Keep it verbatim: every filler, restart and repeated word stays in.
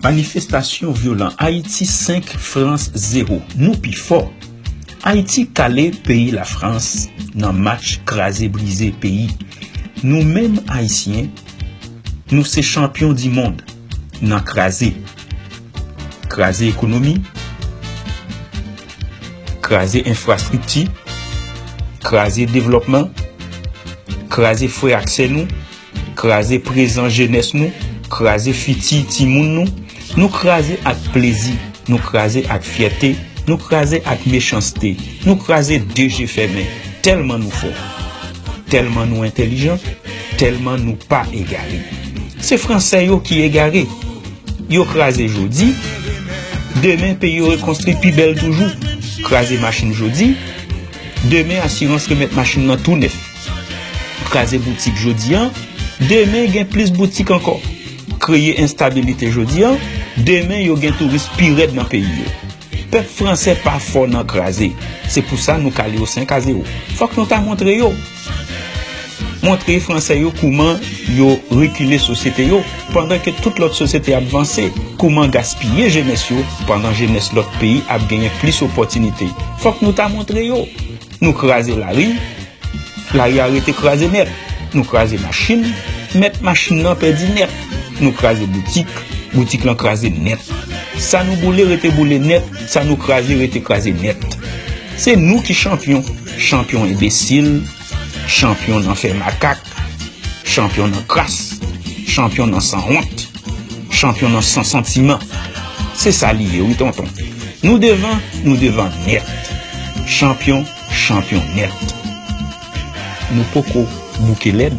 Manifestasyon vyolan Ayiti senk, Frans zewo. Nou pi fò. Ayiti kale peyi Lafrans nan match kraze brize peyi. Nou menm Ayisyen, nou se chanpyon di mond nan kraze. Kraze ekonomi, kraze enfrastrikti, kraze devlòpman, kraze frè ak sè nou, kraze prezan jenès nou, kraze fiti timoun nou. Nou kraze ak plezi, nou kraze ak fyète, nou kraze ak mechanste, nou kraze de je fèmen, tèlman nou fò, tèlman nou entèlijan, tèlman nou pa egare. Se Fransè yo ki egare. Yo kraze jodi, demen peyi yo rekonstwi pi bèl toujou. Kraze machin jodi, demen asirans remèt machin nan tou nèf. Kraze boutik jodi an, demen gen plis boutik ankò. Kreye enstabilite jodi an, demen yo gen touris pi rèd nan peyi yo. Pèp fransè pa fò nan kraze. Se pou sa nou kale yo senk a zewo. Fòk nou ta montre yo. Montre fransè yo kouman yo rekile sosyete yo, pandan ke tout lòt sosyete ap vanse, kouman gaspiye jenès yo, pandan jenès lòt peyi ap genyen plis opòtinite. Fòk nou ta montre yo. Nou kraze lari, lari a rete kraze nèt. Nou kraze machin, mèt machin nan pèdi nèt. Nou kraze boutik, boutik lan kraze nèt. Sa nou boule rete boule nèt, sa nou kraze rete kraze nèt. Se nou ki chanpyon, chanpyon enbesil, chanpyon nan fè makak, chanpyon nan kras, chanpyon nan sanwont, chanpyon nan san santiman. Se sa li ye, wi, tonton. Nou devan, nou devan nèt. Chanpyon, chanpyon nèt. Nou poko bouke lèd,